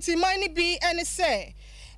Ntiman no bi ne sɛ,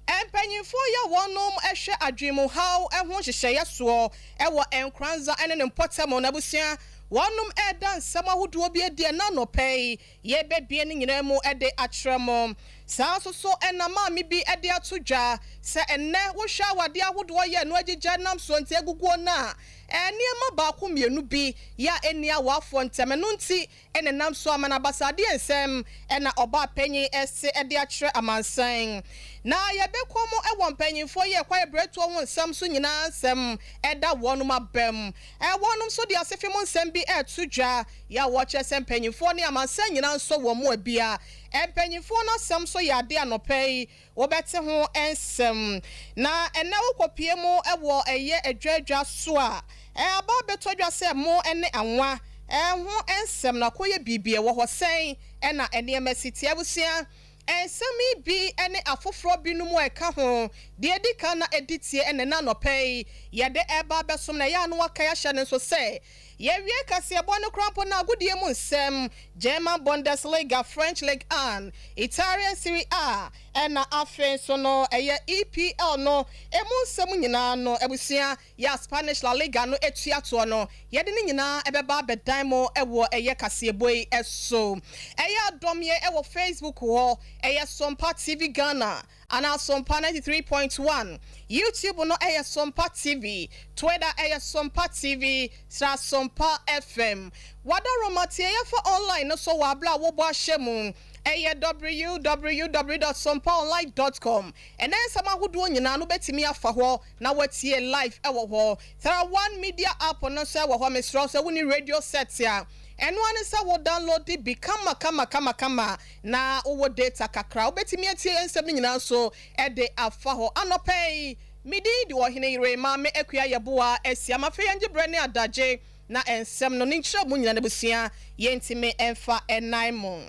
mpanyimfoɔ yi a wɔnom hwɛ adwenmuhaw ho nhyehyɛeɛ soɔ wɔ Nkoranza ne ne mpɔtam no abusua, wɔnom reda nsɛm ahodoɔ bi adi ɛna anɔpa yi, yɛrebɛbue ne nyinaa mu de akyerɛ mo. Saa nso so na maame bi de ato dwa sɛ ɛnnɛ wohwɛ awadeɛ ahodoɔ yɛ no agyigya nam soɔ nti aguguo no a, nneɛma baako mmienu bi yɛ a ɛnni awafoɔ ntɛm, ɛno nti na ɛnam so ama no abasadeɛ nsɛm na ɔbaa panyin se de akyerɛ amansan. Na yɛbɛkɔ mu wɔ mpanyinfoɔ yi ɛkwan abrɛtoɔ ho nsɛm so nyinaa nsɛm da wɔnom abam. Wɔnom nso de asefe mu nsɛm bi reto dwa yɛ a wɔkyerɛ sɛ mpanyinfoɔ ne amansan nyinaa nsɔ wɔn mu abia. Mpanyinfoɔ no asɛm nso yɛ adeɛ anɔpa yi wobɛte ho nsɛm. Na ɛnnɛ wokɔpue mu wɔ ɛyɛ adwa-adwa so a, aba abɛtɔ dwa sɛ mo ne anwa ho nsɛm no akɔyɛ biribi. Ɛwɔ hɔ sɛn na nneɛma si te? Abusua, nsɛm yi bi ne afoforɔ binom a ɛka ho, deɛ ɛdi kan na ɛdi tie na ɛnnɛ anɔpa yi yɛde reba abɛsom na ɛyɛ a na woakae ahyɛ no nso sɛ Yɛawie kaseɛbɔ no koraa mpo na agodie mu nsɛm, German Bundesliga, French Ligue 1, Italian Serie A, ɛna afei nso no ɛyɛ EPL no ɛmu nsɛm nyinaa no abusua yɛ a Spanish La Liga no tua toɔ no yɛde ne nyinaa ɛbɛba abɛdan mo wɔ ɛyɛ kaseɛbɔ yi so. Ɛyɛ adɔm yɛ wɔ Facebook hɔ, ɛyɛ Sompa TV Ghana. Anaa Sompa 93.1, YouTube no yɛ Sompa TV, Twitter yɛ Sompa TV, sra Sompa FM. W'adaworoma tie yɛ fa online no so wɔ abere a wobɔ ahyɛ mu. Ɛyɛ www dot sompaonline dot com. Ɛnɛ nsɛm ahodoɔ nyinaa no wobɛtumi afa hɔ na woatie live wɔ hɔ. Thera One Media app no nso wɔ hɔ. Mesrɛ wo sɛ wonni radio set a, ɛno ara ne sɛ wo download bi kama kama kama kama Na wowɔ data kakra a, wobɛtumi atie yɛn nsɛm no nyinaa nso de afa hɔ. Anɔpa yi, me din de Ɔhene Yere Maame Akua Yeboah Asiam. Afei yɛngye berɛ ne adagye na nsɛm no ne nkyerɛmu nyinaa no abusua yɛntumi mfa nnan mo.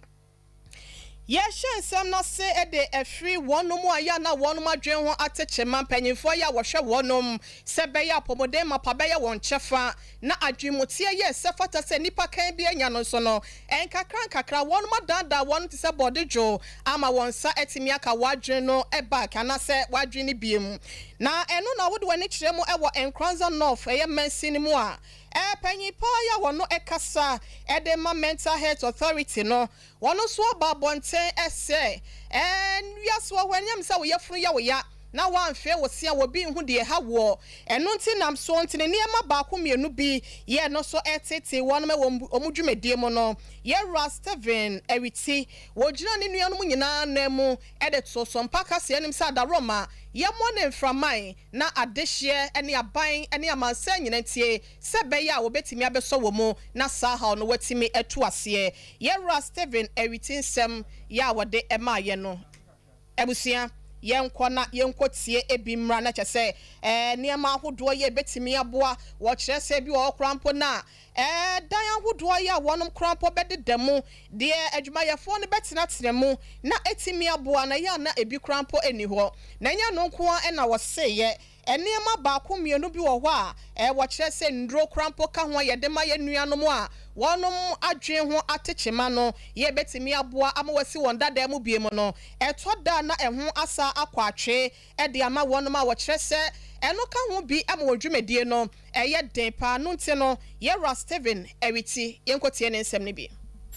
Yɛhyɛ nsɛm no ase de afiri wɔnom a yɛ a na wɔnom adwene ho atekye ma mpanyimfoɔ yɛ a wɔhwɛ wɔnom sɛ ɛbɛyɛ apɔmuden mapa bɛyɛ wɔn kyɛfa na adwenemuteɛ yɛ sɛ fata sɛ nnipa kann bi anya no nso no, nkakrankakra wɔnom adaadaa wɔnom te sɛ bɔde dwo ama wɔn nsa atumi aka w'adwene no back anaasɛ w'adwene no biom. Na ɛno na wode w'ani kyerɛ mu wɔ Nkoranza North ɛyɛ mansin no mu a, panyin paa yi a wɔno kasa de ma Mental Health Authority no, wɔn nso aba abɔnten sɛ, Ɛɛ, wiase wɔ hɔ, ɛnyɛ me sɛ wo yafunu yɛ wo ya na woamfee wo se a obi nhu deɛ ɛha woɔ. Ɛno nti nam soɔ nti ne nneɛma baako mmienu bi yɛɛ no so reteetee wɔnom wɔ wɔn dwumadie mu no. Yɛwura Stephen Awiti, wɔgyinaa ne nuanom nyinaa nan mu de too Sompa kaseɛ anim sɛ adaworoma, yɛmmɔ ne mframan na adehyeɛ ne aban ne amansan nyina ntie sɛ ɛbɛyɛ a wɔbɛtumi abɛsɔ wɔ mu na saa haw no wɔatumi atu aseɛ. Yɛwura Stephen Awiti nsɛm yɛ a wɔde maa yɛ no. Abusua, yɛnkɔ na yɛnkɔ tie ebi mmra na kyɛ sɛ ɛɛ nneɛma ahodoɔ yi a ɛbɛtumi aboa. Wɔkyerɛ sɛ ebi wɔ hɔ koraa mpo no a ɛɛ dan ahodoɔ yi a wɔnom koraa mpo bɛdeda mu, deɛ adwumayɛfoɔ no bɛtenatena mu na ɛtumi aboa no, ɛyɛ a na ebi koraa mpo nni hɔ. Na ɛnyɛ ɛno nko ara na wɔseeɛ. Nneɛma baako mmienu bi wɔ hɔ a wɔkyerɛ sɛ nnuro koraa mpo ka ho a yɛde ma yɛn nuanom a wɔn adwene ho ate kyema no, yɛbɛtumi aboa ama wɔasi wɔn dadaa mu bio no, ɛtɔ da a na ɛho asa akɔ atwee de ama wɔnom a wɔkyerɛ sɛ ɛno ka ho bi ma wɔn dwumadie no yɛ den paa. Ɛno nti no, Yɛwura Stephen Awiti, yɛnkɔtie ne nsɛm no bi.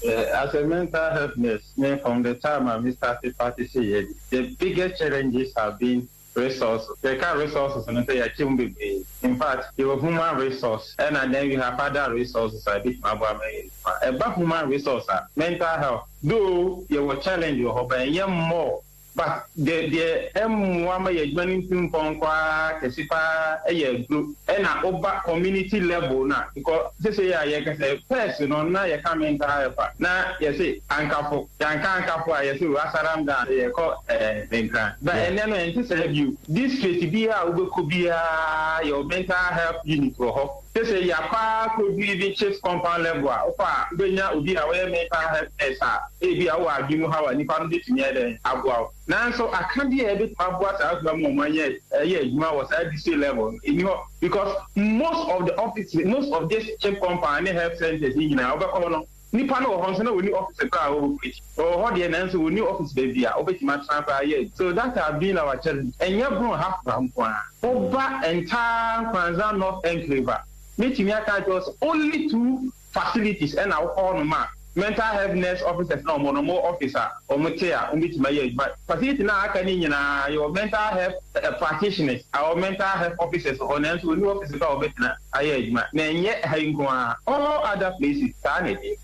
As a mental health nurse, me from the time a me starte practice yɛ, the biggest challenges have been Resources, Yɛka resources no sɛ yɛakyɛ mu bebree. In fact, yɛwɔ human resource ɛna then we have other resources a ɛbɛtumi aboa ma yɛayɛ adwuma. Ɛba human resource a, mental health, though yɛwɔ challenge wɔ hɔ but ɛnyɛ more. But deɛ deɛ ɛmmoa ma yɛn adwuma no ntu mpɔn koraa kɛse pa ara yɛ aduro. Ɛna woba community level no a, because sesei a yɛkasa yi, first no na yɛka mental health a, na yɛse Ankafo. Yɛanka Ankafo a, yɛse o Asaram da a, yɛkɔ eh, Nkran. But ɛnnɛ no, ɛnte saa bio. District biara a wobɛkɔ biara, yɛwɔ mental health unit wɔ hɔ. Sesei yɛakɔ ara kɔdu even chiefs compound level a, wokɔ a, wobɛnya obi a ɔyɛ mental health nurse a, ebia wowɔ adwene mu haw a, nipa no bɛtumi ayɛ dɛn aboa wo. Nanso akadeɛ a ɛbɛtumi aboa saa adwuma ma wɔn anyɛ ɛyɛ adwuma wɔ saa district level no, ɛnni hɔ. Because most of the offices, most of this chip compound ne health centers yi nyinaa, wobɛkɔ no, Nipa no wɔ hɔ nso na wɔni office koraa a wɔwɔ preach. Wɔwɔ hɔ deɛ, nanso wɔni office baabi a wobɛtumi atena koraa yɛ. So that have been our challenge. Ɛnyɛ Brong Ahafo nko ara. Woba entire Nkoranza North Enclave a, mɛtumi aka akyerɛ wo sɛ only two facilities ɛna wokɔ hɔnom a mental health nurse officers na wɔn no wɔn office a wɔn te a wɔbɛtumi ayɛ adwuma. Facility na aka ne nyinaa, yɛwɔ mental health practitioners a wɔwɔ mental health officers hɔ, nanso wɔni office kɔ a wɔbɛtena ayɛ adwuma. Na ɛnyɛ ha yi nko ara, all other places saa na ɛteɛ.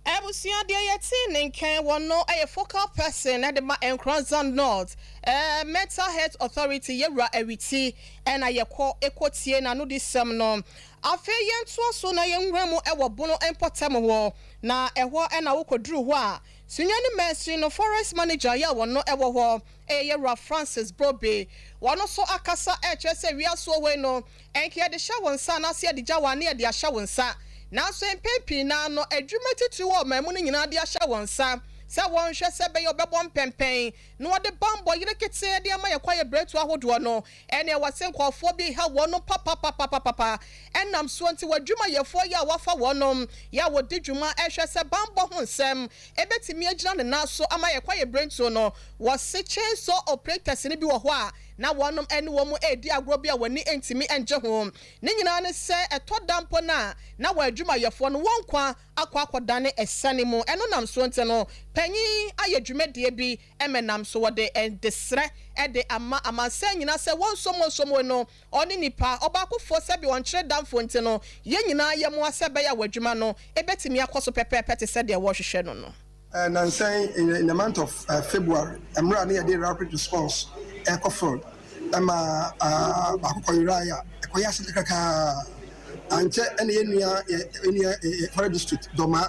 Abusua, deɛ yɛte ne nkɛn wɔ no yɛ focal person de ma Nkoranza North Mental Health Authority, yɛwura Awiti, ɛna yɛkɔ ɛkɔtie n'anodisɛm no. Afei yɛntoa so na yɛnwura mu wɔ Bono mpɔtam hɔ, na ɛhɔ ɛna wokɔduru hɔ a, Sunyani Mansini no forest manager yɛ wɔ no ɛwɔ hɔ ɛyɛ yɛwura Francis Brobe. Wɔn nso akasa ɛkyerɛ sɛ wiasoɔ wei no, ɛnka yɛde hyɛ wɔn nsa anaasɛ yɛde gya wɔn ane yɛde ahyɛ wɔn nsa, nanso mpɛn pii naa no, adwuma titiri wɔ ɔman mu no nyinaa de ahyɛ wɔn nsa sɛ wɔnhwɛ sɛ ɛbɛyɛ ɔbɛbɔ mpɛmpɛn na wɔde bambɔ yere ketee de ama yɛ kwaeɛ berɛtu ahodoɔ no. Ɛne ɛwɔ se nkɔɔfoɔ bi ha wɔn papapapapapa ɛnam soɔ nti, wɔadwumayɛfoɔ yi a wɔafa wɔnom yɛ a wɔdi dwuma ɛhwɛ sɛ bambɔ ho nsɛm ɛbɛtumi agyina ne nan so ama yɛ kwaeɛ berɛntuo no, wɔse chainsaw operators no bi wɔ hɔ a na wɔnom ɛne wɔn mu ɛredi agorɔ bi a wɔn ani ntumi ngye ho. Ne nyinaa ne sɛ ɛtɔ da mpo no a, na wɔn adwumayɛfoɔ no wɔn nkwa akɔ akɔdane asiane mu. Ɛno nam soɔ nti no, panyin ayɛ dwumadie bi ɛmɛnam so wɔde ɛdesrɛ ɛde ama amansan nyinaa sɛ wɔn nsom nsom no ɔne nipa ɔbaakofoɔ sɛbi ɔnkyerɛ damfoɔ, nti no yɛn nyinaa yɛ mmoa sɛ ɛbɛyɛ a wɔ adwuma no ɛbɛtumi akɔ so pɛpɛɛpɛ te sɛ deɛ wɔrehwehwɛ no. Nansɛn in the month of February, mmerɛ a ne yɛde rapid response ɛkɔ field ɛma baako kɔyeraeɛ a ɛkɔyɛ ase kakrakaa ankyɛ, ɛna yɛn nua yɛn nua forest district Dɔma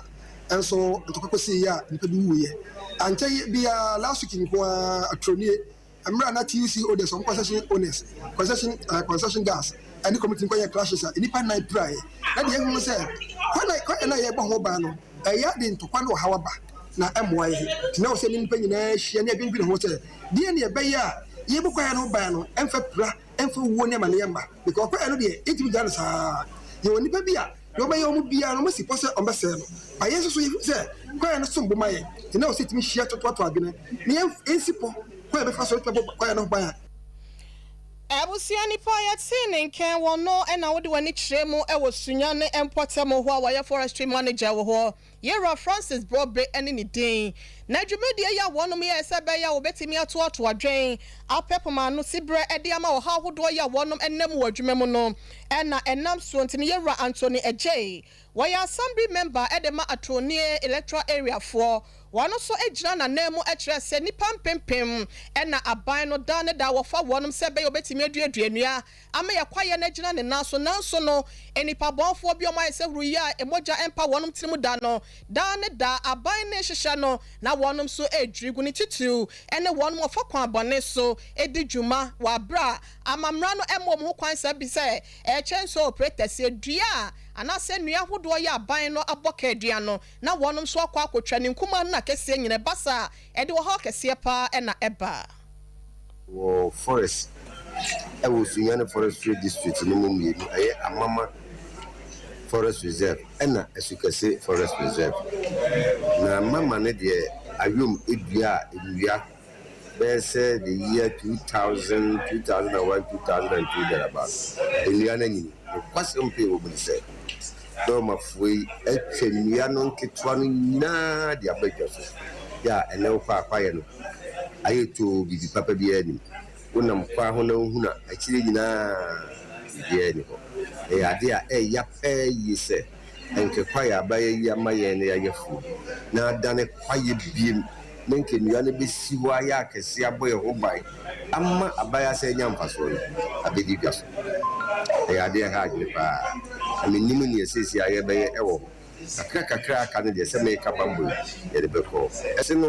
nso ntɔkwa kɔsii yɛ a nipa bi wuyɛ. Ankyɛ biara, last week nko ara, atronie mmerɛ a na TUC owners, ɔmo concession owners, concession guards ɛne community nkɔyɛ clashes a nipa nnan piraeɛ. Na deɛ ehunu sɛ kwan na kwan na yɛbɔ ho ban no ɛyɛ de ntɔkwa ne ɔhaw aba na ɛmmoa yɛ, nti na wɔ sɛ ne nipa nyinaa ahyia ne adwendwene ho sɛ deɛ ne yɛbɛyɛ a yɛbɔ kwan no ho ban no ɛmfa pira, ɛmfa wuo ne amaneɛ mma, because kwan no deɛ yɛntumi gya no saa. Yɛwɔ nipa bi a deɛ ɔbɛyɛ wɔn biara no, wɔn si pɔ sɛ ɔmbɛsɛɛ no ba. Yɛn nso so yɛhu sɛ kwan no som bo ma yɛn, nti na wɔ sɛ yɛtumi hyia toatoato adwene ne yɛn nsi pɔ kwan yɛbɛfa so yɛtumi bɔ kwan no ho ban a. Abusua, nipa a yɛtee ne nkɛn wɔ no ɛna wode w'ani kyerɛ mu ɛwɔ Sunyani mpɔtam hɔ a wɔyɛ forestry manager wɔ hɔ, yɛwura Francis Brobe ne ne din. Na dwumadie yi a wɔnom yɛɛ sɛ ɛbɛyɛ a wɔbɛtumi atoato adwen apɛ poma ano siberɛ ɛde ama ɔhaw ahodoɔ yi a wɔnom ɛnam wɔ adwuma mu no, ɛna ɛnam soɔ nti no, yɛwura Anthony Agyei, wɔyɛ assembly member ɛde ma Atronie electoral area foɔ, wɔn nso gyina n'anan mu kyerɛ sɛ nipa mpempem ɛna aban no da ne da wɔfa wɔnom sɛ ɛbɛyɛ wɔbɛtumi aduadua nnua ama yɛ kwaeɛ no agyina ne nan so. Nanso no, nipa bɔnfoɔ bi a wɔn ayɛ sɛ huru yi a mogya mpa wɔnom tirim da no daa ne da aban ne hyehyɛ no na wɔnom nso redwiri gu ne titiriw ɛne wɔnom ɔfa kwan bɔne so edi dwuma wɔ abere a amammerɛ no ɛma wɔn ho kwan sɛ bi sɛ ɛkyɛn so operators dua a anaasɛ nnua ahodoɔ yɛ aban no abɔ kaadua no na wɔnom nso akɔ akɔtwa ne nkuma no na kɛseɛ nyina ɛba saa, ɛde ɔhaw kɛseɛ paa ɛna ɛba. Wɔ forest ɛwɔ Sunyani Forestry District no mu mmienu, ɛyɛ Amama Forest Reserve ɛna Asukɛse Forest Reserve. Na Amama no deɛ, ayom edua a nnua bɛyɛ sɛ the year 2000, 2001, 2002 thereabout, nnua no anyini. Nokwasɛm pii wɔ mu ne sɛ dɔɔmafoɔ yi atwa nnua no nketewa no nyinaa de aba dwa so yɛ a ɛnɛ wokɔ akwaeɛ no ayɛ too, biribi papa biara anim. Wonam kwan ho na wohunu a, akyire nyinaa biribiara ni hɔ. Ɛyɛ ade a ɛyɛ pɛɛ yie sɛ ɛnkɛ kwaeɛ abayɛ yi ama yɛn na yɛayɛ fuo na adane kwaeɛ biem na nkɛ nnua no bɛsi hɔ ayɛ akɛseɛ abɔ yɛn ho ban ama abayɛ sɛ anya mfasoɔ no abɛdi dwa so. Ɛyɛ adeɛ ɛha adwene paa na menim neɛ seesie a yɛbɛyɛ ɛwɔ hɔ. Kakra kakra aka no deɛ, sɛ meka bambɔ yi yɛde bɛkɔ ɛse no,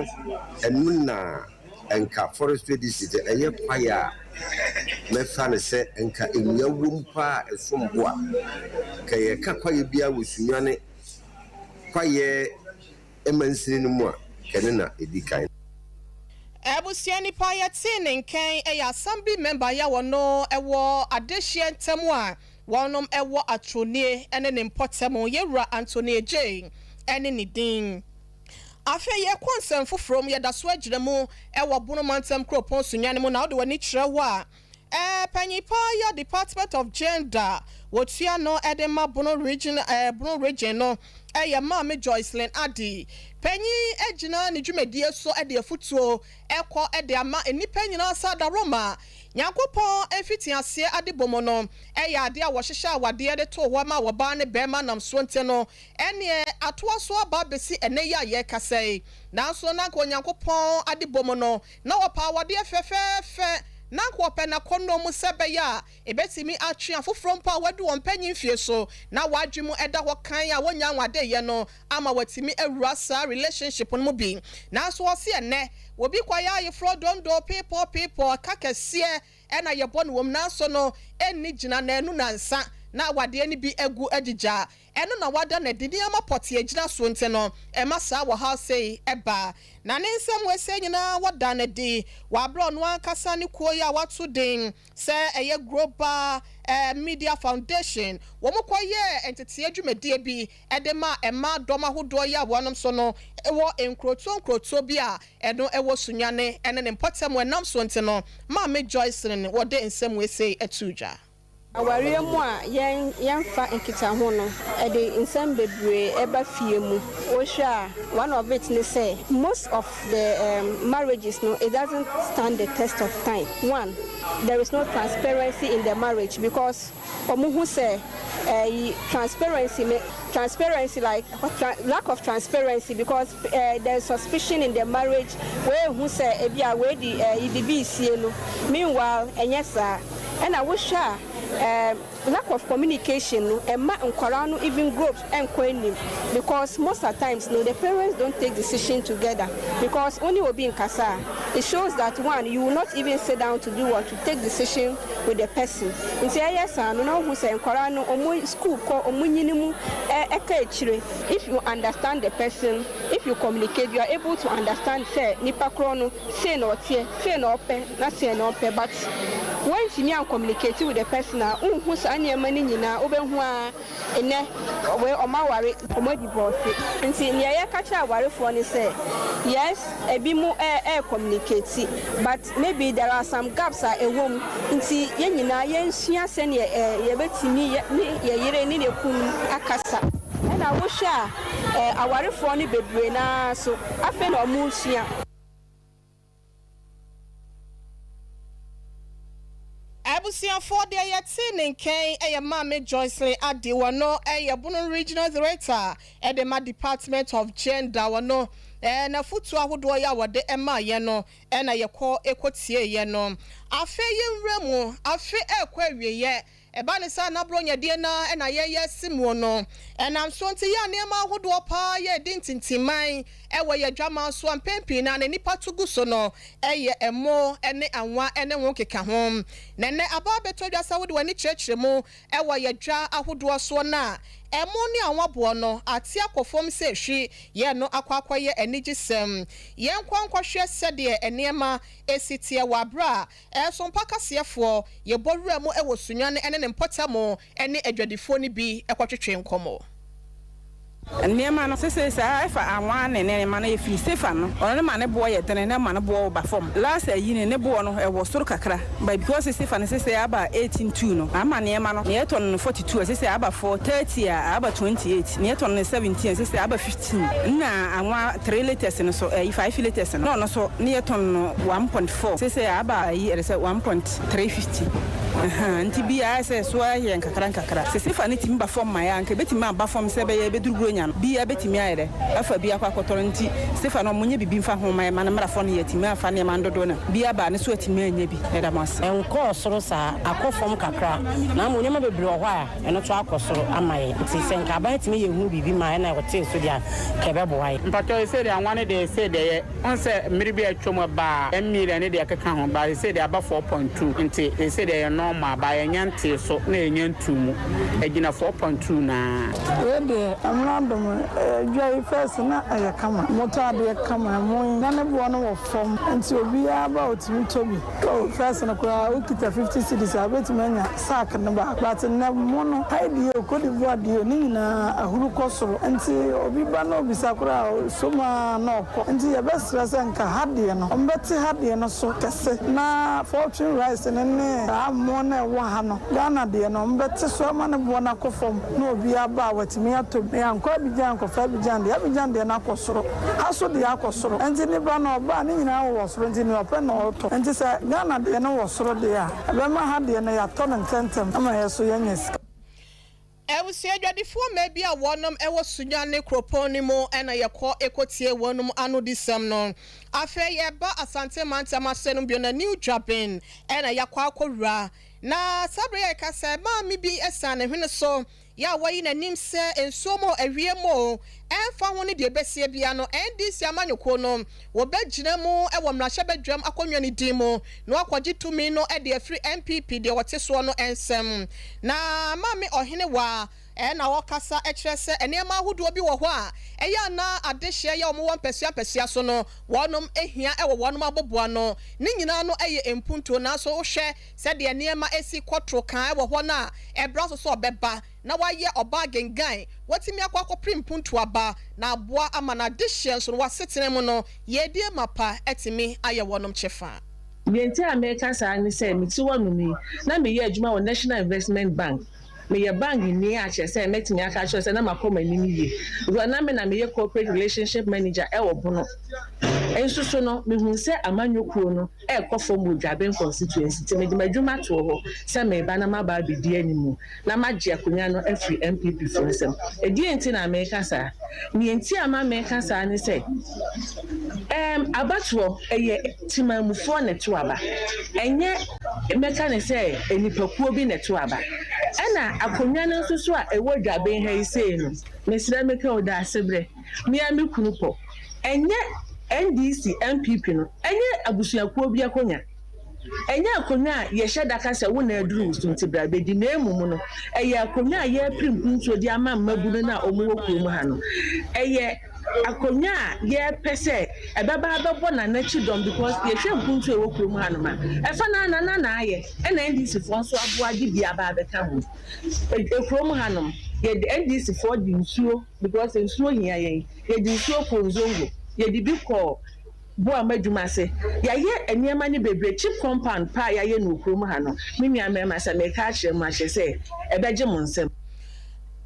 ɛno na nka forestry district ɛyɛ kwaeɛ a mɛfa no sɛ nka nnua wom paa a ɛsom bo a ka yɛka kwaeɛ biara wɔ Sunyani kwaeɛ mansini no mu a, kɛne na ɛdi kan. Abusua, nipa yɛtee ne nkɛn ɛyɛ assembly member yɛ wɔ no ɛwɔ adehyeɛ ntam a. wɔnom wɔ Atronie ne ne mpɔtam, Yɛwura Anthony Adjei ne ne din. Afei yɛkɔ nsɛm foforɔ mu, yɛda so agyina mu wɔ Bono Mantam kuropɔn Sunyani mu na wode w'ani kyerɛ hɔ a, ɛɛ panyin paa yɛ Department of Gender wɔtua no de ma Bono Region, ɛɛ Bono Region no ɛyɛ Maame Joycelyn Addy. Panyin agyina ne dwumadie so de afutuo ɛkɔ de ama nnipa nyinaa sɛ adaworoma Nyankopɔn mfitiaseɛ adebɔ mu no ɛyɛ adeɛ a wɔhyehyɛ awadeɛ de too hɔ ma ɔbaa ne barima nam soɔ nti no ɛneɛ atoa so aba abɛsi ɛnnɛ yi a yɛrekasa yi. Nanso na anka Onyankopɔn adebɔ mu no na ɔpɛ awadeɛ fɛfɛɛfɛ, na anka ɔpɛ n'akɔnnɔ mu sɛ ɛbɛyɛ a ɛbɛtumi atwe afoforɔ mpo a wɔadu wɔn mpanyin mfie so na wɔadwene mu da hɔ kann a wɔnnya nwadeeɛ no ama wɔatumi awura saa relationship no mu bi. Nanso ɔse ɛnnɛ obi kɔyɛ ayeforɔ dondoo peepɔɔ peepɔɔ ɛka kɛseɛ na yɛbɔ no wom nanso no ɛnni gyina naanu nansa na awadeɛ no bi agu agyigya. Ɛno na wada no adi nneɛma pɔtee agyina so nti no ɛma saa ɔhaw sei ba. Na ne nsɛm wei sei nyinaa wɔda no adi wɔ aberɛ a ɔno ankasa ne kuo yi a wato din sɛ ɛyɛ Global Media Foundation wɔn kɔ yɛɛ nteteɛ dwumadie bi de maa mmaa dɔm ahodoɔ yi a wɔnom so no wɔ nkurotoɔ nkurotoɔ bi a ɛno wɔ Sunyani ne ne mpɔtam ɛnam soɔ nti no Maame Joycelyn wɔde nsɛm wei sei too dwa. Awareɛ mu a yɛn yɛnfa nkitaho no ɛde nsɛm bebree ɛba fie mu. Wohwɛ a one of it ne sɛ most of the um marriages no it doesn't stand the test of time. One, there is no transparency in the marriage because wɔn hu sɛ ɛyi transparency me transparency like tra lack of transparency because eh, there is suspicion in the marriage wei hu sɛ ebi a wei de ɛyi bibi resie no meanwhile ɛnyɛ saa. Ɛna wohwɛ a eh lack of communication no ɛmma nkwadaa no even growth ɛnkɔ anim because most at times no the parents don't take decision together because wo ne obi nkasa a it shows that one you will not even sit down to do what to take decision with the person nti ɛyɛ saa no na wohu sɛ nkwadaa no wɔn school kɔ wɔn nyini mu ɛka akyire if you understand the person if you communicate you are able to understand sɛ nipa korɔ no sei na ɔteɛ, sei na ɔpɛ na sei na ɔmpɛ but woantumi an communicate with the person a wonhu saa nneɛma no nyinaa wobɛhu ara nnɛ wei ɔmo aware ɔmo adivɔɔse nti nea yɛka kyerɛ awarefoɔ ne sɛ yes ebi mo ɛɛ communicate but maybe there are some gaps a ɛwɔ mu nti yɛn nyinaa yɛnsua sɛdeɛ ɛɛ yɛbɛtumi yɛ ne yɛ yere ne yɛ kunu akasa ɛna wohwɛ a ɛɛ awarefoɔ no bebree no ara so afei na ɔmo resua. Abusuafoɔ, deɛ yɛtee ne nkɛn yɛ Maame Joycelyn Addy, wɔno yɛ Bono Regional Director de ma Department of Gender, wɔno n'afotuo ahodoɔ yi a wɔde maa yɛn no na yɛkɔ kɔtieeɛ no. Afe yi nwura mu, afe rekɔ awieɛ, Ɛba no saa na Buronya die no ara na yɛyɛ si muo no. Ɛnam so nti yɛ a nneɛma ahodoɔ paa yɛ redi ntintimman wɔ yɛn adwaman so a mpɛn pii no ara na nnipa to gu so no yɛ ɛmo ne anwa ne ngo nkeka ho. Na ɛnnɛ aba abɛtɔ dwa sɛ wode w'ani kyerɛkyerɛ mu wɔ yɛn dwa ahodoɔ soɔ no a, ɛmo ne anwa boɔ no ate akɔ fam sɛ hwi yɛn no akɔ akɔyɛ anigyesɛm. Yɛnkɔ nkɔhwɛ sɛdeɛ nneɛma si teɛ wɔ aberɛ a Ɛso mpa kaseɛfoɔ, yɛbɔ wura mu wɔ Sunyani ne ne mpɔtamu ne adwadifoɔ no bi kɔtwetwe nkɔmmɔ. Nneɛma no sesei saa ɛfa anwa ne nneɛma no ɛfiri sefa no ɔno ne ma ne boɔ yɛ dene na ɛma ne boɔ ba fam last ayi no ne boɔ no ɛwɔ soro kakra but because sefa no sesei aba 18 two no ama nneɛma no nea yɛtɔ no no 42 a sesei aba 4 30 a aba 28 nea yɛtɔ no no 17 a sesei aba 15 nna anwa 3 litres no so ɛyi 5 litres no na ɔno so ne yɛtɔn no 1.4 sesei aba ayi ɛde sɛ 1.350 ahaa nti bi ayɛ sɛ so ayɛ nkakra nkakra sɛ sefa no tumi ba fam ma yɛ a anka ebetumi aba fam sɛ ɛbɛyɛ ebeduru buronya no bi abetumi ayɛ dɛ afa bi akɔ akɔtɔ no nti sefa no ɔmo nyɛ bibi mfa ho ma yɛ ma no mmra fam no yɛatumi afa nneɛma no dodoɔ na bi aba no so atumi anya bi yɛda mo ase. Ɛnkɔɔ soro saa, akɔ fam kakra, na mmom nneɛma bebree wɔ hɔ a ɛno nso akɔ soro ama yɛn. Nti sɛ nka aban tumi yɛ hu biribi ma ɛna ɔtee so deɛ a, nka ɛbɛboa yɛn. Mpakyɛw sesei deɛ anwa no deɛ sesei deɛ yɛ wohu sɛ mmere bi a atwam ɛbaa ɛn million ne deɛ ɛkeka ho but sesei deɛ aba 4.2 nti sesei deɛ ɛyɛ normal. normal ba yɛnyɛ ntee so na yɛnyɛ ntu mu, ɛgyina 4.2 naa. Wei deɛ, mmara dom dwa yi, first na ɛyɛ kama, motɔ adeɛ kama, ɛmo na ne boɔ no wɔ fam, nti obiara ba, otumi tɔ bi. Oh, first no koraa wokita 50 cedis a, wobɛtumi anya sack no baako, but nnɛ mo no haidie o, Cote d'Ivoire deɛ, ne nyinaa ahuru kɔ soro, nti obi ba na obisa koraa, so mu a na ɔkɔ. Nti yɛbɛsrɛ sɛ nka ha deɛ no, ɔmbɛte ha deɛ no so kɛse, na Fortune Rice no ne saa mmoɔ no a ɛwɔ ha no, Ghana deɛ no, ɔmbɛte so ama ne boɔ no akɔ fam na obiara ba a, watumi atɔ bi. Na yɛankɔ Abidjan nkɔfa Abidjan deɛ, Abidjan deɛ no akɔ soro, ha so deɛ akɔ soro, nti nipa no ɔba a, ne nyinaa wɔ soro, nti nea ɔpɛ na ɔtɔ. Nti sɛ Ghana deɛ no wɔ soro deɛ a, ɛbɛma ha deɛ no yɛatɔ no ntɛmntɛm ama yɛ so yɛanya sika. Abusua, adwadifoɔ mmaa bi a wɔnom wɔ Sunyani kuropɔn no mu na yɛkɔ ɛkɔtie wɔnom anodisɛm no. Afei yɛba Asante mantam ase no bio na New Juaben na yɛakɔ akɔwura. Na saa berɛ yɛka sɛ maame bi asiane ne hwene so yɛ a wɔyi n'anim sɛ nsuo mu awie mu o, ɛmfa ho ne deɛ ɛbɛsie bia no, NDC amanyɔkuo no wɔbɛgyina mu wɔ mmarahyɛbadwam akonnwa no din mu na wakɔgye tumi no de afiri NPP deɛ wɔte soɔ no nsam. Na Maame Ɔhenewa ɛna ɔkasa kyerɛ sɛ nneɛma ahodoɔ bi wɔ hɔ a ɛyɛ ana adehyeɛ yɛ wɔn wɔ mpɛsua mpɛsua so no, wɔnom hia wɔ wɔnom aboboa no ne nyinaa no yɛ mpuntuo, nanso wohwɛ sɛdeɛ nneɛma esi kɔtoro kan wɔ hɔ no a, ɛbra so sɛ ɔbɛba na wayɛ ɔbaa gengan, watumi akɔ akɔpere mpuntuo aba na aboa ama n'adehyeɛ nso no wasetena mu no yɛdie mapa atumi ayɛ wɔnom kyɛfa. Deɛ nti a meka saa ne sɛ mete hɔnom yi na meyɛ adwuma wɔ National Investment Bank. Meyɛ bank ni a kyerɛ sɛ mɛtumi aka kyerɛ sɛ na makɔ m'anim yie because na me na meyɛ corporate relationship manager ɛwɔ Bono. Nso so no, mehu sɛ amanyɔkuo no ɛrekɔ fam wɔ Dwaben constituency, nti mede m'adwuma too hɔ sɛ meba na maba abɛdi animu na magye akonnwa no afiri NPP foɔ nsam. Ɛdeɛ nti na meka saa? Nea nti a ma meka saa ne sɛ abatoɔ ɛyɛ timamufoɔ na ɛto aba, ɛnyɛ mɛka ne sɛ nipakuo bi na ɛto aba. Ɛna akonnwa no nso so a ɛwɔ Dwaben ha yi sei no, mesrɛ, meka o, da ase berɛ mea me kunu pɔ, ɛnyɛ NDC NPP no, ɛnyɛ abusuakuo bi akonnwa, ɛnyɛ akonnwa a yɛhyɛ daka sɛ wo na aduru wo so nti bra bɛdi, na emom no ɛyɛ akonnwa a yɛrepere mpuntuo de ama mmabunu no a wɔwɔ kurom ha no. Ɛyɛ akonnwa a yɛrepɛ sɛ ɛbɛba abɛbɔ n'anakyi dɔm, because yɛhwɛ mpuntuo a ɛwɔ kurom ha no ma ɛfa na nana na ayɛ, ɛna NDC foɔ nso aboa de bi aba abɛka ho. Ekurom hanom, yɛde NDC foɔ de nsuo, because nsuo hia yɛn, yɛde nsuo kɔ Nzongo, yɛde bi kɔ Boama adwuma ase, yɛayɛ nneɛma no bebree. CHPS compound pa a yɛayɛ no wɔ kurom ha no, me nua mmarima, sɛ meka akyerɛ mu akyerɛ sɛ ɛbɛgye mo nsam.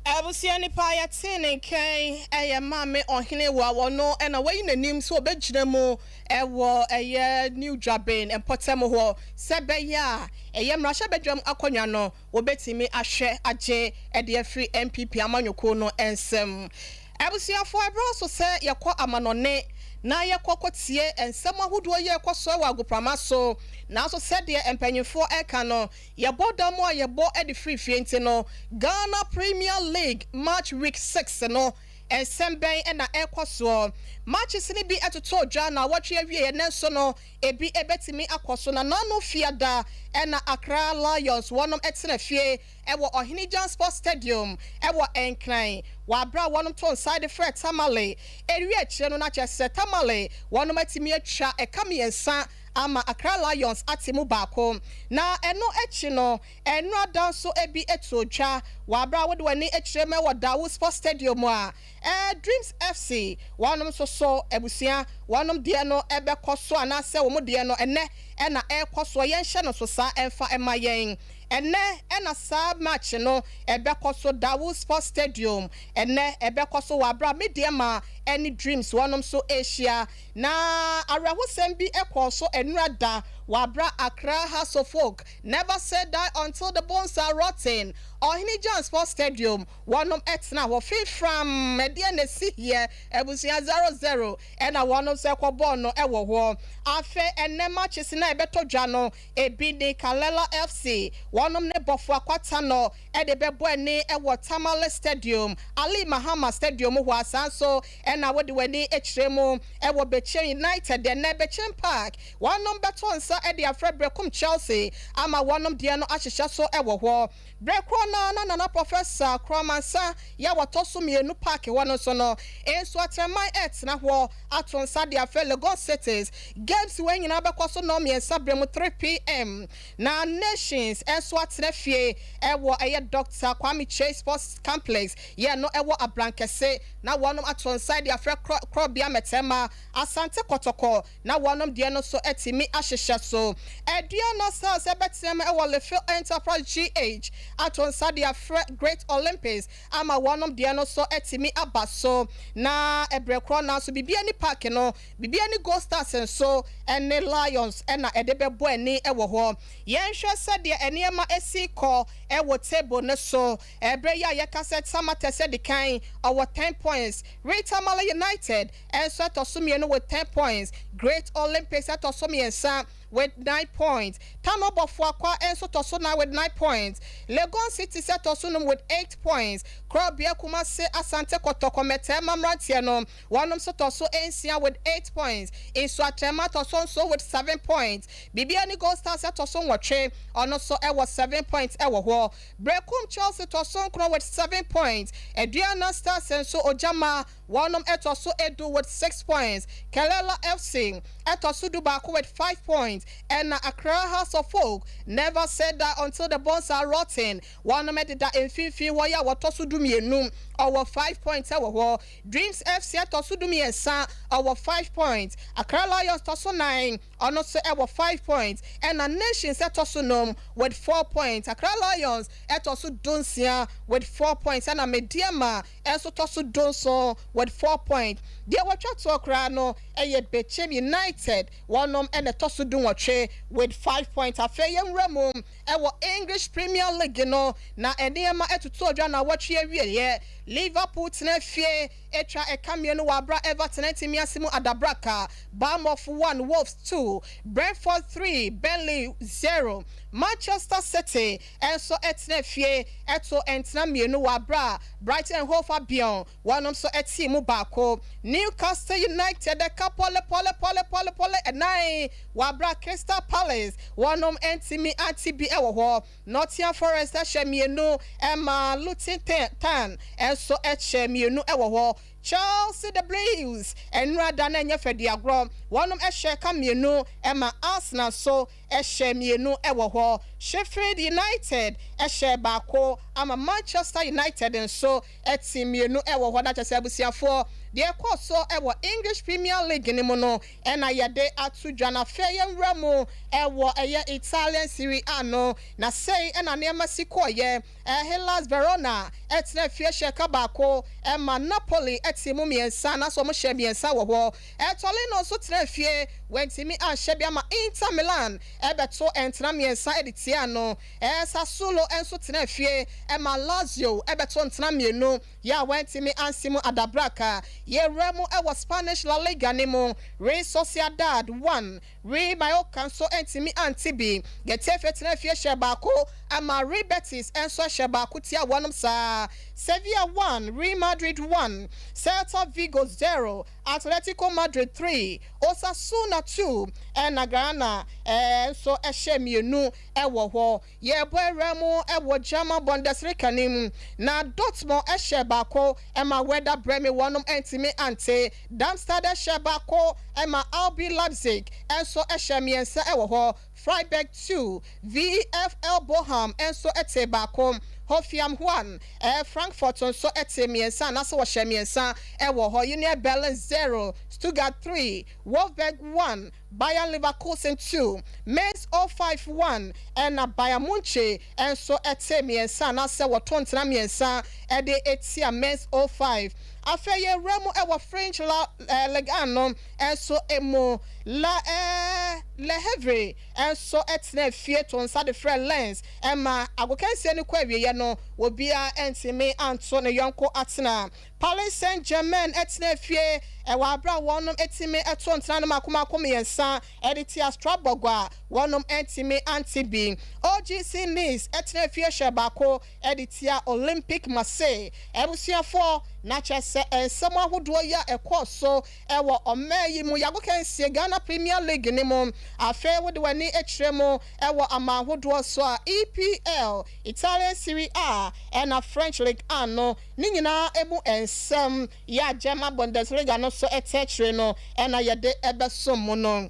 Abusua, nipa a yɛtee ne nkan ɛyɛ Maame Ɔhene wɔ a wɔno ɛna wayi n'anim sɛ ɔbɛgyina mu ɛwɔ ɛyɛ New Dwaben mpɔtam hɔ sɛ bɛyɛ a ɛyɛ mmarahyɛbadwam akonnwa no wɔbɛtumi ahwɛ agye ɛde afiri NPP amanyɔkuo no nsam. Abusuafoɔ, ɛberɛ so sɛ yɛkɔ amanɔne na yɛkɔ kɔtie nsɛm ahodoɔ yi ɛkɔ so wɔ agoprama so, nanso sɛdeɛ mpanyinfoɔ ɛka no, yɛbɔ da mu a yɛbɔ de firi fie, nti no Ghana Premier League match week 6 no, nsɛm bɛn ɛna ɛkɔ soɔ? Matches no bi ɛtotɔ dwa na wɔtwe awie, ɛnɛ nso no ebi ɛbɛtumi akɔ so. Na nano fiada ɛna Accra Lions wɔnom ɛtena fie ɛwɔ Ɔhene Gyan Sports Stadium ɛwɔ Nkran wɔ abere a wɔnom to nsa de frɛ Tamale. Ewie akyire no, na kyerɛ sɛ Tamale wɔnom atumi atwa ɛka mmiɛnsa ama Accra Lions ate mu baako. Na ɛno akyi no, ɛno ada nso ebi eto dwa wɔ abere a wɔde wɔn ani akyerɛ mu ɛwɔ Dawu Sports Stadium a Dreams FC wɔnom nso so, abusua, wɔnom deɛ no ɛbɛkɔ so anaasɛ wɔn deɛ no ɛnɛ ɛna ɛrekɔ so. Yɛnhyɛ no so saa ɛmfa ɛma yɛn, ɛnɛ ɛna saa match no ɛbɛkɔ so, Dawu Sports Stadium. Ɛnɛ ɛbɛkɔ so wɔ abere a Medeama ɛne Dreams wɔnom nso ahyia. Na awerɛhosɛm bi ɛkɔɔ so ɛnura da wɔ abere Accra Hearts of Oak, never say die until the bones are rotten. Ɔhene Gyan Sports Stadium, wɔnom tena hɔ fimfram. Ɛdeɛ na ɛsi heɛ, abusua? 0-0 ɛna wɔnom nso ɛkɔ bɔɔl no ɛwɔ hɔ. Afei ɛnɛ matches na ɛbɛtɔ dwa no, ebi ne Karela FC, wɔnom ne Bofoakwa Tano ɛde bɛbɔ ani ɛwɔ Tamale Stadium, Ali Mahama Stadium hɔ. Asan so ɛna wɔde w'ani akyerɛ mu ɛwɔ Bechem United, ɛnɛ Bechem Park, wɔnom bɛto nsa ɛde afrɛ Berekum Chelsea ama wɔnom deɛ no ahyehyɛ so ɛwɔ hɔ. Berɛ korɔ no na Nana Professor Kromansa yɛ wɔtɔ so mmienu park hɔ no so no nso, Atrɛman ɛtena hɔ ato nsa de afrɛ Legon Cities. Games wɔn nyinaa bɛkɔ so 3:30 berɛ mu, 3 p.m. Na Nations nso atena fie ɛwɔ ɛyɛ Dr Kwame Kyei Sports Complex yɛ no ɛwɔ Abrankɛse na wɔnom ato nsa de afrɛ Korɔbea Mɛtɛma Asante Kɔtɔkɔ na wɔnom deɛ no nso atumi ahyehyɛ so. Aduana Stars ɛbɛtena mu ɛwɔ Lefil Enterprise GH ato nsa de afrɛ Great Olympics ama wɔnom deɛ no nso atumi aba so. Na ɛbrɛ korɔ na nso Bibiani Park no, Bibiani Gold Stars nso ɛne Lions ɛna ɛde bɛbɔ ani ɛwɔ hɔ. Yɛnhwɛ sɛdeɛ nneɛma esi kɔ ɛwɔ table ne so. Ɛbrɛ yi a yɛka sɛ Samartex di kan, ɔwɔ 10 points. Real Tamale United ɛnso ɛtɔ so mmienu with 10 points. Great Olympics ɛtɔ so mmiɛnsa with 9 points. Tano Bofoakwa nso tɔ so nan with 9 points. Legon City sɛ tɔ so num with 8 points. Korɔbea Kumase Asante Kɔtɔkɔ Mɛtɛɛma mmeranteɛ no, wɔnom nso tɔ so nsia with 8 points. Nsoatreman tɔ so nso with 7 points. Bibiani Gold Stars ɛtɔ so nwɔtwe, ɔno nso ɛwɔ 7 points ɛwɔ hɔ. Berekum Chelsea tɔ so nkron with 7 points. Aduana Stars nso, Ogyama, wɔnom ɛtɔ so 10 with 6 points. Karela FC ɛtɔ so 11 with 5 points. Ɛna Accra Hearts of Oak, never said that until the bones are rotten, wɔnom ɛdeda mfimfini hɔ yɛ a wɔtɔ so 12, ɔwɔ 5 points ɛwɔ hɔ. Dreams FC ɛtɔ so 13, ɔwɔ 5 points. Accra Lions tɔ so nnan, ɔno nso ɛwɔ 5 points. Ɛna Nations ɛtɔ so num with 4 points. Accra Lions ɛtɔ so 16 with 4 points. Ɛna Medeama ɛnso tɔ so 17 with 4 points. Deɛ wɔtwa toɔ koraa no ɛyɛ Bechem United, wɔnom ɛna ɛtɔ so 18 with 5 points. Afei yɛnwura mu ɛwɔ English Premier League no na nneɛma ɛtoto odwa na wɔtwe awieɛ. Liverpool tena fie atwa ɛka mmienu wɔ abra Everton ntumi ase mu adabraka. Bournemouth 1, Wolves 2, Brentford 3, Burnley 0. Manchester City ɛnso ɛtena fie ɛto ntena mmienu wɔ abra Brighton and Hove Albion, wɔnom nso ɛte mu baako. Newcastle United ɛka pɔle pɔle pɔle pɔle pɔle ɛnan wɔ abra Crystal Palace, wɔnom ntumi ante bi ɛwɔ hɔ. Nottingham Forest ɛhyɛ mmienu ɛma Luton Town ɛnso ɛhyɛ mmienu ɛwɔ hɔ. Chelsea, the Blues, nnura da na ɛnyɛ fɛdi agorɔ, wɔnom ɛhyɛ ka mmienu ɛma Arsenal so ɛhyɛ mmienu ɛwɔ hɔ. Sheffield United ɛhyɛ baako ama Manchester United nso ɛte mmienu ɛwɔ hɔ. Na kyerɛ sɛ, abusuafoɔ, deɛ ɛkɔɔ so ɛwɔ English Premier League ne mu no ɛna yɛde ato dwa. Na afei yɛnwura mu ɛwɔ ɛyɛ Italian Serie A no, na sei ɛna nneɛma si kɔɔyɛ. Hellas Verona ɛtena fie hyɛ ka baako ɛma Napoli ɛte mu mmiɛnsa, na so wɔn hyɛ mmiɛnsa wɔ hɔ. Torino nso tena fie, wɔntumi anhyɛ bi ama Inter Milan ɛbɛto ntena mmiɛnsa ɛde tia no. Sassuolo nso tena fie ɛma Lazio ɛbɛto ntena mmienu yɛ a wɔntumi ansi mu adabraka. Yɛwura mu ɛwɔ Spanish La Liga ne mu. Real Sociedad 1, Real Mallorca nso ntumi ante bi. Getafe tena fie hyɛ baako ama Real Betis nso hyɛ baako tia wɔnom saa. Sevilla 1, Real Madrid 1, Celta Vigo 0, Atletico Madrid 3, Osasuna 2. Ɛna Granada nso hyɛ mmienu ɛwɔ hɔ. Yɛbɔ awura mu ɛwɔ German Bundesliga ne mu, na Dortmund hyɛ baako ɛma Werder Bremen, wɔnom ntumi ante. Darmstadt hyɛ baako ɛma RB Leipzig nso hyɛ mmiɛnsa ɛwɔ hɔ. Freiburg 2, VfL Bochum nso te baako. Hoffenheim 1, Frankfurt nso te mmiɛnsa anaasɛ wɔhyɛ mmiɛnsa ɛwɔ hɔ. Union Berlin 0, Stuttgart 3, Wolfsburg 1, Bayer Leverkusen 2, Mainz 05 1. Ɛna Bayern Munich nso te mmiɛnsa anaasɛ wɔto ntena mmiɛnsa ɛde etia Mainz 05. Afei yɛwura mu ɛwɔ French La Ligue no nso emu la. Le Havre nso tenaa fie too nsa de frɛɛ Lens ma agokansie no kɔɔ awieeɛ no, obiara antumi anto ne yɔnko atena. Paris Saint-Germain tenaa fie wɔ aberɛ a wɔnom tumi too ntena no mmaako mmaako mmiɛnsa de tia Strasbourg a wɔnom antumi ante bi. OGC Nice tenaa fie hyɛɛ baako de tia Olympique Marseille. Abusuafoɔ, na kyerɛ sɛ nsɛm ahodoɔ yi a ɛkɔɔ so wɔ ɔman yi mu yɛagokansie Ghana Premier League no mu. Afei wode w'ani kyerɛ mu wɔ aman ahodoɔ so a, EPL, Italian Serie A ɛna French Ligue 1 no ne nyinaa mu nsɛm yɛ a German Bundesliga no nso te akyire no na yɛde bɛsom mo no.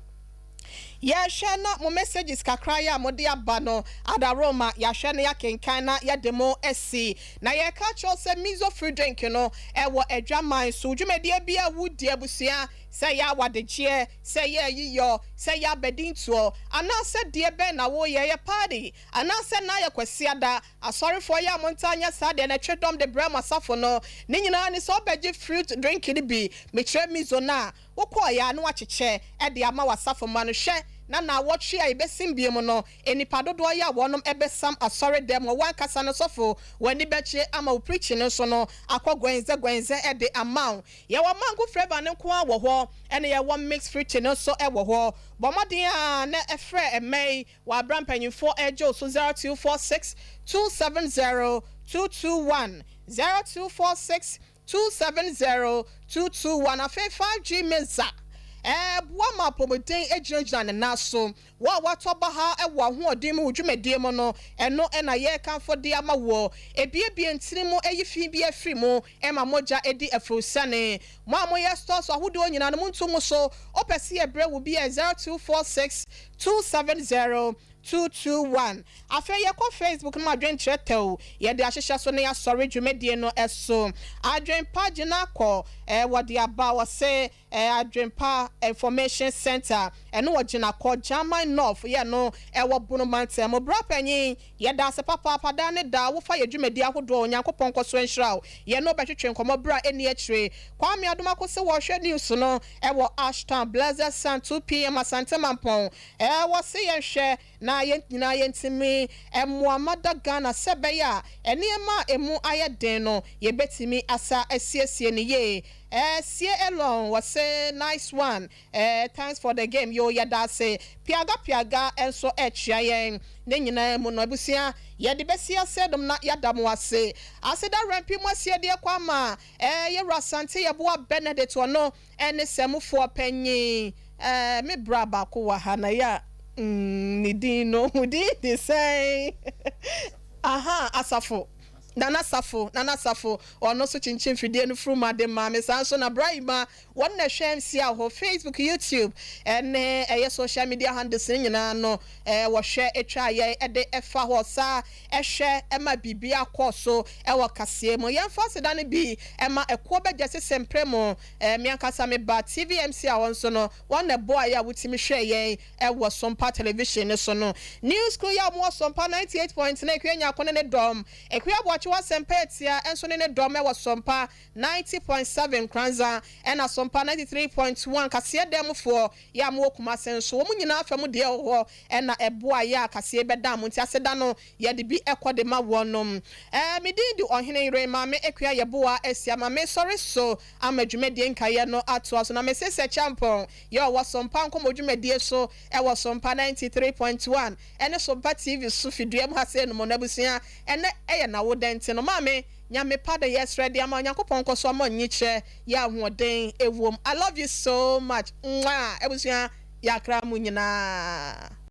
Yɛhwɛ na mo messages kakra yi a mode aba no adaworoma yɛahwɛ na yɛakenkan na yɛde mo asi. Na yɛreka akyerɛ wo sɛ Mizo free drink no ɛwɔ adwaman so. Dwumadie bi a wodi abusua, sɛ ɛyɛ awadegyeɛ, sɛ ɛyɛ ayiyɔ, sɛ ɛyɛ abadintoɔ, anaasɛ deɛ bɛn na woyɛ, ɛyɛ party, anaasɛ na ayɛ Kwasiada, asɔrefoɔ yɛ a montaa nyɛ saa deɛ na ɛtwe dɔm de brɛ mo asafo no. Ne nyinaa ne sɛ wobɛgye fruit drink no bi, mekyerɛ Mizo no a, Wokɔeɛ a na woakyekyɛ de ama w'asafo mma no. Hwɛ, na naawɔtwe a ɛbɛsim bio mu no, nnipa dodoɔ yi a wɔnom ɛbɛsam asɔre dɛm hɔ, w'ankasa no sɔfo, w'ani bɛgye ama wo preaching no nso no akɔ gwɛnzɛ gwɛnzɛ de ama wo. Yɛwɔ mango flavour no nko ara wɔ hɔ, ɛna yɛwɔ mixed fruit no nso wɔ hɔ. Bɔ mmɔden ara na frɛ mma yi wɔ aberɛ a mpanyinfoɔ regye wo so 0246 270 221, 0246 270221 Afei 5G Mesa ɛboa ma apɔmuden gyinagyina ne nan so. Wo a woatɔ baha wɔ ahoɔden mu wo dwumadie mu no, ɛno na yɛrekamfo de ama woɔ. Ɛbuebue ntini mu, ɛyi fi bi firi mu, ɛma mogya di afurusiane. Mo a moyɛ stores ahodoɔ nyinaa no, monto ngu so. Wopɛ sɛ yɛbrɛ wo bi a, 0246 270 221. Afei yɛkɔ Facebook no mu adwenkyerɛ tɛw, yɛde ahyehyɛ so na yɛasɔre dwumadie no so. Adwenpa gyina kɔ eh, wɔde aba wɔse eh, Adwenpa Information Centre, ɛno wɔ Gyinakɔ, Gyaman North, yɛ no ɛwɔ Bono mantam mu. Bra panyin, yɛda ase papaapa daa ne daa wofa yɛ dwumadie ahodoɔ, Onyankopɔn nkɔso nhyira wo. Yɛne wo bɛtwetwe nkɔmmɔ berɛ a ɛnni akyire. Kwame Adomako se wɔrehwɛ news no ɛwɔ Ashtown, Blessed Sun, 2pm Asante Mampɔn. Ɛwɔ se yɛhwɛ na yɛn nyinaa yɛntumi mmoa Mother Ghana sɛ ɛbɛyɛ a nneɛma a ɛmu ayɛ den no yɛbɛtumi asa asiesie no yie. Sie Elon wɔ se nice one, thanks for the game, yoo yɛda ase. Piaga Piaga nso rekyea yɛn. Ne nyinaa mu no abusua yɛde bɛsi ase nom na yɛada mo ase. Aseda Rɛmpi mu asiedeɛ kɔ ama Yɛwura Asante Yeboah Benedict ɔno ne sɛmufoɔ panyin. Eh, me bra baako wɔ ha na yɛ a mm, ne din no, wo din de sɛn? Aha, Asafo, Nana Safo, Nana Safo, ɔno nso kyinkyin fidie no furu ma de maa me. Saa nso na bra yi ma wɔn na ɛhwɛ MC ahɔ, Facebook, YouTube, ɛne ɛyɛ social media handles no nyinaa no, eh, wɔhwɛ atwa yɛn ɛde ɛfa hɔ saa ɛhwɛ ɛma biribi akɔ so ɛwɔ kaseɛ mu. Yɛmfa aseda no bi ɛma ɛkoɔ bɛgya sese mprɛ mu. Eh, me ankasa me ba TVMC a hɔ nso no, wɔn na ɛboaeɛ a wotumi hwɛɛ yɛn wɔ Sompa Television no so no. New School yi a wɔwɔ Sompa 98.9, Akua Nyarko ne ne dɔm, Akua Aboakye wɔ Asɛmpa Atia nso ne ne dɔm wɔ Sompa 90.7 Nkoranza, ɛna Sompa 93.1 Kaseɛ Dan mufoɔ yi a mowɔ Kumase nso, wɔn nyinaa fa mu deɛ wɔ hɔ na ɛboaeɛ a kaseɛ yi bɛdaa mo nti aseda no yɛde bi kɔ de ma wɔnom. Eh, me din de Ɔhene Yere Maame Akua Yeboah Asia ma me sɔre so ama dwumadie nkaeɛ no atoa so. Na mese sɛ Kyampɔn yɛ ɔwɔ Sompa nkɔmmɔ dwumadie so wɔ Sompa 93.1 ɛne Sompa TV so fidua mu ha sei nom no abusua ɛnɛ ɛyɛ nawoda nti no maame Nyame pa de yɛsrɛ de ama Onyankopɔn nkɔso ama ɔnyikyerɛ yɛ ahoɔden ɛwom I love you so much mwah abusua yɛakra mo nyinaa.